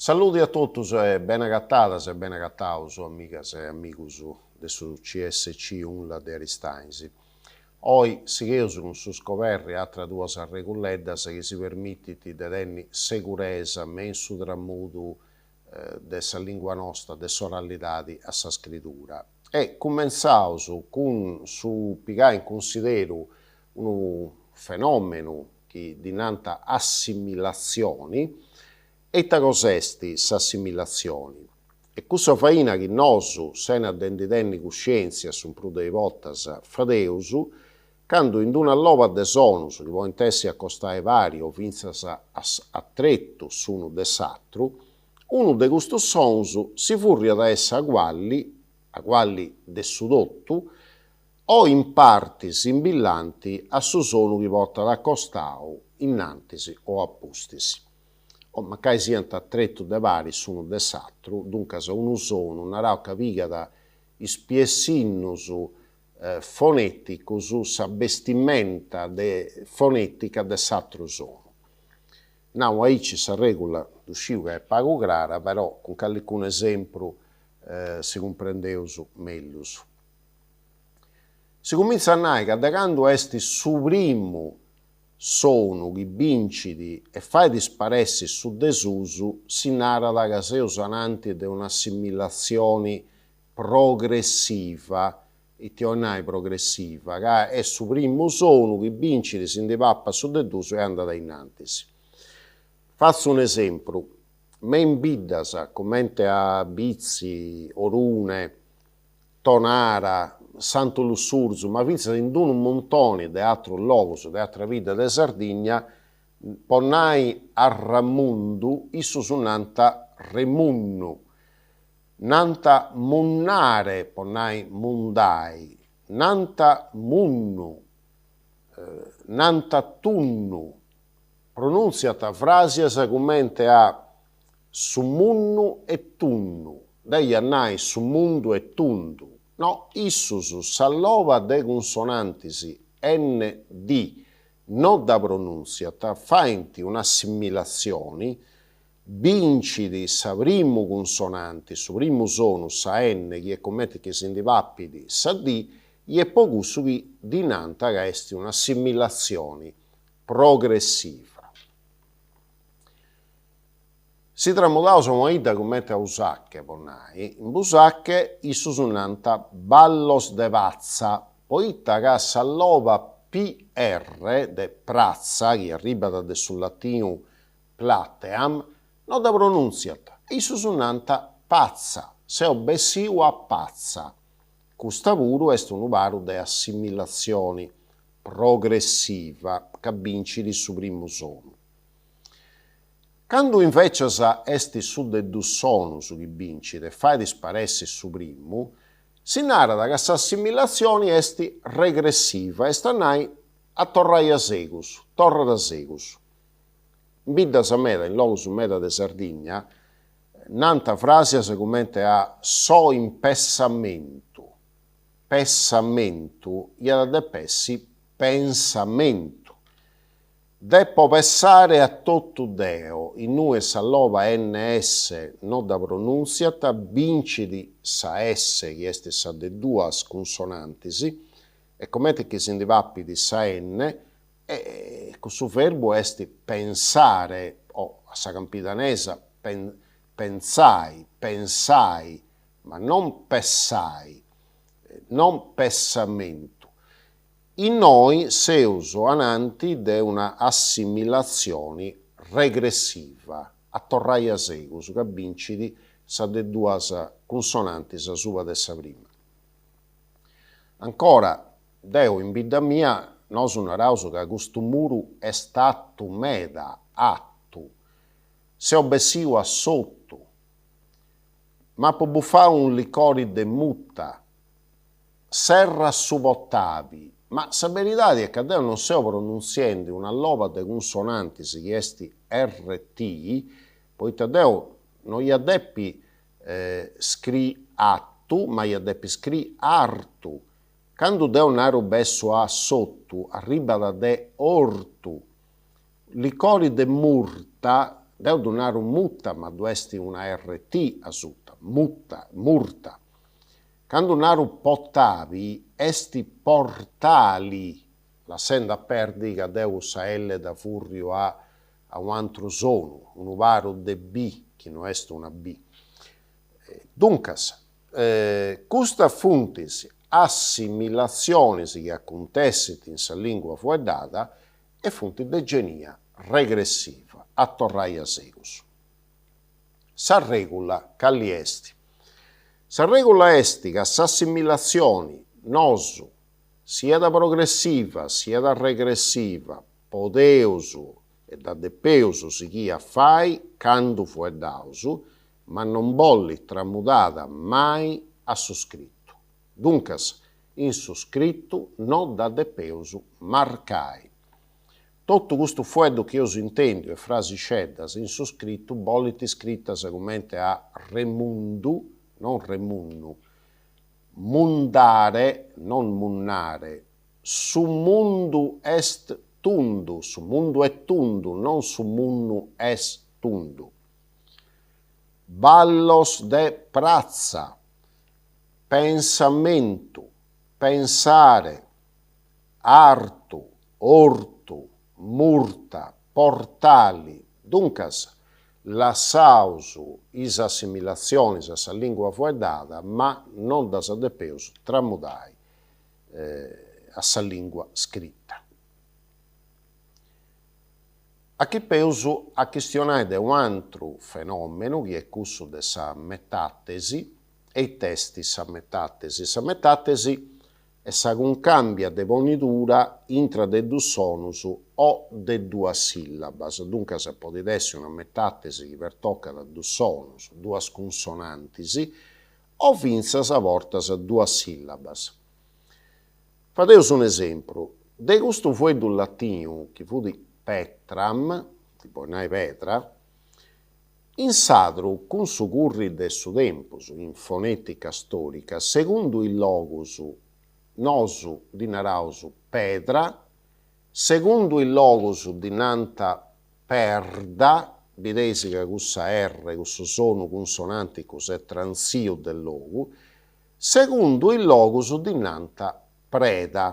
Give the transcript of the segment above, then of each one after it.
Saludi a totus e bene agatadas e bene agataus, amigas e amigus de su CSC UNLA de Aristanis. Oi sigheus cun su scoberri atras duas arreguleddas chi si permitint de tenni seguresa me in su tramudu de sa lingua nosta de s'oralidadi a sa scridura. E cumentzaus cun su pigai in cunsideru unu fenomenu chi ddi nant assimilatzioni. E ita cosa est s'assimilatzioni? Est cussa faina chi nosu, sena de ndi tenni cuscièntzia su prus de is bortas, fadeus, candu in una alloba de sonus chi podint essi acostai pari o fintzas a tretu s'unu de s'atru, unu de custus sonus si furriat a essi agualli, agualli de su totu, o in parti simbillanti a su sonu chi portat acostau innantis o a pustis, o mancai siant a tretu de pari s'unu de s'atru, duncas unu sonu naraus ca pigat is piessinnus fonèticus, sa bestimenta de fonètica de s'atru sonu. Nau aici sa règula ddu sciu ca est pagu crara, però cun callicunu esempru si cumprendeus mellus. Si cumintzat a nai ca de candu est su primu sonu chi bincit e fait sparessi su de susu si narat ca seus ananti de un'assimilatzioni progressiva, ite 'olit nai progressiva, ca est su primu sonu chi bincit, si ndi papat su de dus e andat a innantis. Fatzu un'esempru, me in biddas comente a Bitzi, Orune, Tonara, Santu Lussurzu, ma fintzas in unu muntoni de atrus logus, de atras biddas de Sardigna, po nai Arramundu, issus nant Remunnu, Nant munnare po nai mundai, nant munnu, nant tunnu, pronùntziant fràsias cummente a su munnu est tunnu, deu ia nai su mundu est tundu, no, issus s'alloba de cunsonantis ND no dda pronùntziant, faint un'assimilatzioni Bincit sa primu cunsonanti, su primu sonu, sa N, chi est comente chi si ndi papit sa D, i est po cussu chi ddi nant ca est un'assimilatzioni progressiva. Si tramudaus a una 'idda comente a Usache, po nai, in Busache issus nant ballos de patza, poita ca s'alloba PR de pratza, chi arribat de su latinu Plateam, no dda pronùntziant, issus nant patza, seo bessiu a patza. Custa puru est unu paru de assimilatzioni progressiva ca bincit su primu sonu. Candu invècias est su de dus sonus chi bincit e fait sparessi su primu, si narat ca s'assimilatzioni est regressiva, est a nai a torrai a segus, torrat a segus. In biddas meda, in logus meda de Sardigna, nant fràsias comente a so in pessamentu, pessamentu iat a depi essi pensamentu, depo pessare a totu deo, innue s'alloba NS no dda pronùntziat, bincit sa S chi est sa de duas cunsonantis, e comente chi si ndi papit sa N, E cussu verbu est pensare, o a sa campidanesa pentzai, pensai, ma non pessai, non pessamentu. Innoi seus ananti de una assimilatzioni regressiva, a torrai a segus, ca bincit sa de duas cunsonantis asuba de sa prima. Ancora, deo in bidda mia nosu naraus ca custu muru est atu meda, atu. Seo bessiu a s'otu. M'apo bufau un licori de muta. Serra su potabi. Ma sa beridadi est ca deo non seo pronuntziendi una alloba de cunsonantis chi est RT, poita deo no ia depi scri atu, ma ia depi scri artu. Candu deu naru bessu a s'otu, arribat de ortu. Licori de murta. Deu ddu naru mutta ma ddu est una RT asuta, mutta, murta. Candu naru potabi est portali, lassendi a perdi ca deu cussa L dda furriu a a u'antru sonu, unu paru de B chi no est una B. Duncas, custas funt is assimilatzionis chi acuntessint in sa lingua fueddada e funt de genia regressiva, a torrai a segus. Sa regula cali est? Sa regula est ca s'assimilatzioni nosu, siat progressiva siat regressiva, podeus e dda depeus sighì a fai candu fueddaus, ma non bollit tramudada mai a su scritu. Duncas, in su scritu no dda depeus marcai. Totu custu fueddu chi eus intèndiu e frasixeddas in su scritu bolint scritas cumenti a Remundu, non Remunnu, mundare, non munnare, su mundu est tundu, su mundu est tundu, non su munnu est tundu. Ballos de pratza, pensamentu, pensare, artu, ortu, murta, portali. Duncas, lassaus is assimilatzionis a sa lingua fueddada, ma non ddas depeus tramudai a sa lingua scrita. Achipeus a chistionai de u'antru fenomenu chi est cussu de sa metàtesi. E it'est sa metàtesi? Sa metàtesi est sa cuncàmbia de ponidura intra de dus sonus o de duas sìllabas, duncas podit essi una metàtesi chi pertocat dus sonus, duas cunsonantis, o fintzas a bortas duas sìllabas. Fadeus un'esempru, de custu fueddu latinu chi fut petram, chi bolit nai pedra, in sadru cun su curri de su tempus, in fonetica storica, segundu is logus nosu ddi naraus pedra, segundu is logus ddi nant perda, bideis ca cussa erre, cussu sonu cunsonanticu s'est trantziu de logu, segundu is logus ddi nant preda.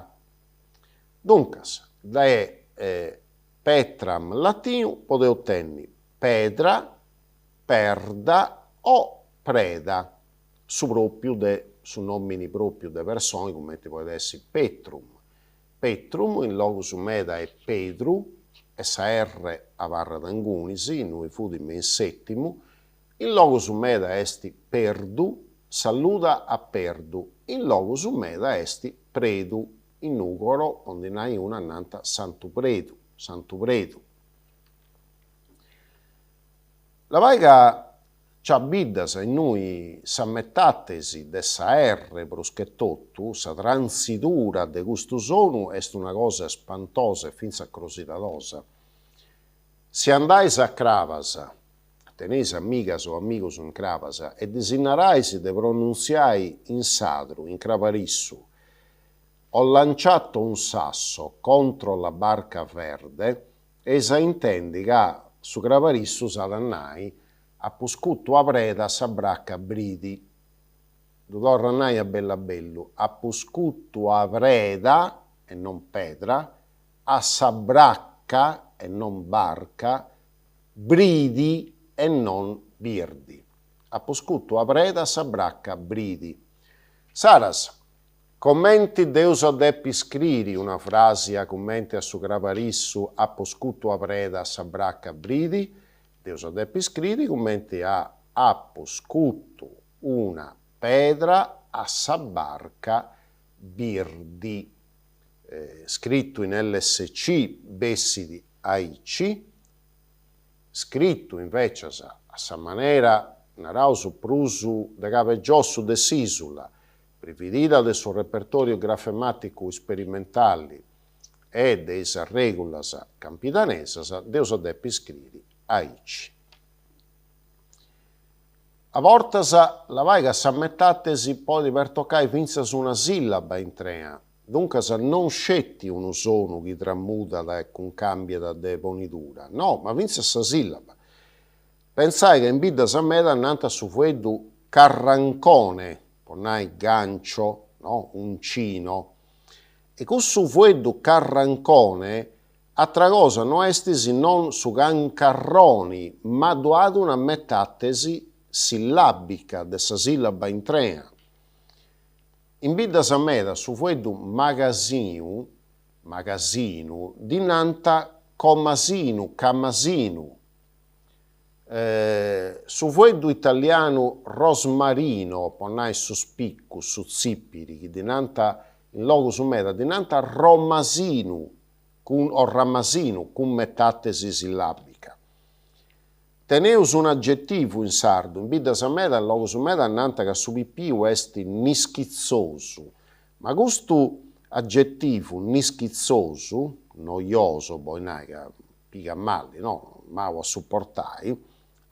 Duncas, de petram latinu podeus tenni pedra, perda o preda, su propriu de su nomini propriu de personi cumenti podit essi Petrum, Petrum in logus meda est Pedru e sa erre abarrat ingunis, innui fut me in s'ètimu, in logus meda est Perdu, saluda a Perdu, in logus meda est Predu, in Nùgoro, po ndi nai una, nant Santu Predu, Santu Predu. Labai ca Nc'at biddas innui sa metàtesi de sa erre prus che totu, sa trantzidura de custu sonu est una cosa spantosa e fintzas crosidadosa. Si andais a Crabas, teneis amigas o amigus in Crabas e ddis narais de pronuntziai in sadru, in crabarissu, Ho lanciato un sasso contro la barca verde, eis a intendi ca su crabarissu s'at a nai Apu scutu ua preda a sa braca bridi. Ddu torru a nai a bellu a bellu, apu scutu ua preda, e non pedra, a sa braca, e non barca, bridi e non birdi. Apu scutu ua preda a sa braca bridi. Saras, Comenti dd'eus a depi scriri una fràsia cumenti a su crabarissu apu scutu ua preda a sa braca bridi? Dd'eus a depi scriri cumenti a apu scutu una pedra a sa barca birdi. Scritu in lsc bessit aici, scritu invècias a sa manera, naraus, prus de cabu 'e giossu de s'ìsula, previdida de su repertòriu grafemàticu isperimentali e de is arrègulas campidanesas, dd'eus a depi scriri aici. A bortas, labai ca sa metàtesi podit pertocai fintzas una sìllaba intrea, duncas non sceti unu sonu chi tramudat e cuncàmbiat de ponidura, no, ma fintzas sa sìllaba. Pentzai ca in biddas meda nant su fueddu carrancone, po nai gancio, no, uncino, e cussu fueddu carrancone atra cosa no est si non su cancarroni, ma ddu at una metàtesi sillàbica de sa sìllaba intrea. In biddas meda su fueddu magasinu, magasinu, ddi nant comasinu, camasinu. Su fueddu italianu rosmarino, po nai su spicu, su tzìpiri, chi ddi nant in logus meda, ddi nant romasinu cun o ramasinu cun metàtesi sillàbica. Teneus un'agetivu in sardu, in biddas meda, in logus meda nant ca su pipiu est nischitzosu, ma custu agetivu nischitzosu, noioso bolit nai ca pigat mali, no, mau a suportai,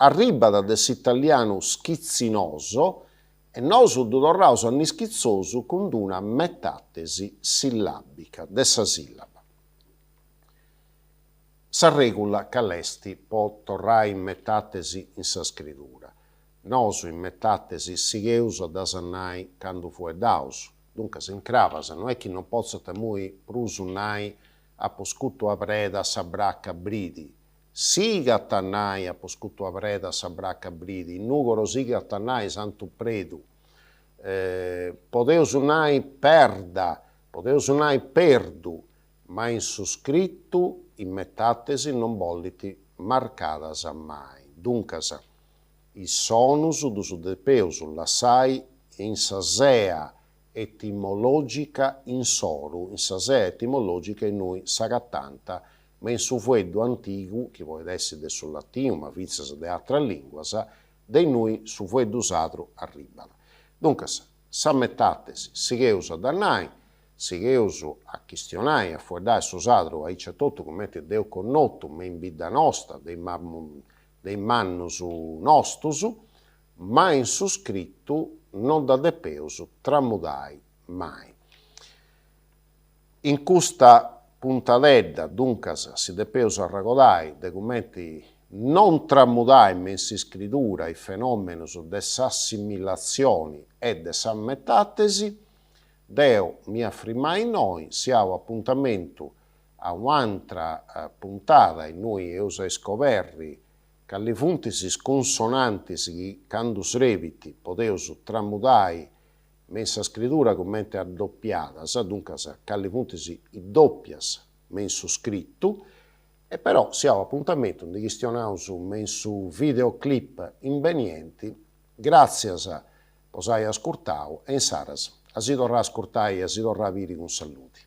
arribat de s'italianu schizzinoso e nosu ddu torraus a nischitzosu cun d'una metàtesi sillàbica de sa sìllaba. Sa règula cal'est po torrai is metàtesi in sa scridura? Nosu is metàtesi sigheus a ddas nai candu fueddaus, duncas in Crabas no est chi non potzant immoi prus nai apu scutu a preda sa braca bridi, sigant a nai apu scutu a preda sa braca bridi, in Nùgoro sigant a nai Santu Predu, podeus nai perda, podeus nai perdu, Ma in su scritu is metàtesi non bollint marcadas mai. Duncas, is sonus ddus depeus lassai in sa sea etimològica insoru, in sa sea etimològica innui s'agatant, me in su fueddu antigu, chi podit essi de su latinu ma fintzas de atras lìnguas, de innui su fueddu sadru arribat. Duncas, sa metàtesi sigheus a dda nai, Sigheus a chistionai, a fueddai su sadru aici etotu cumenti dd'eus connotu me in bidda nosta de de is mannus nostus, ma in su scritu non dda depeus tramudai mai. In custa puntadedda, duncas, si depeus arragodai de cumenti non tramudai me in s'iscridura is fenòmenus de s'assimilatzioni e de sa metàtesi, Deu mi ia frimai innoi, si 'au apuntamentu a u'antra puntada innui eus a iscoberri calli funt is cunsonantis chi candu srebit podeus tramudai me in sa scridura cumenti addopiadas, duncas calli funt is dòpias me in su scritu, e però si 'au apuntamentu ndi chistionaus me in su videoclip imbenienti, gràtzias Po s'ai ascurtau e insaras a si torrai a ascurtai e a si torrai a biri cun saludi.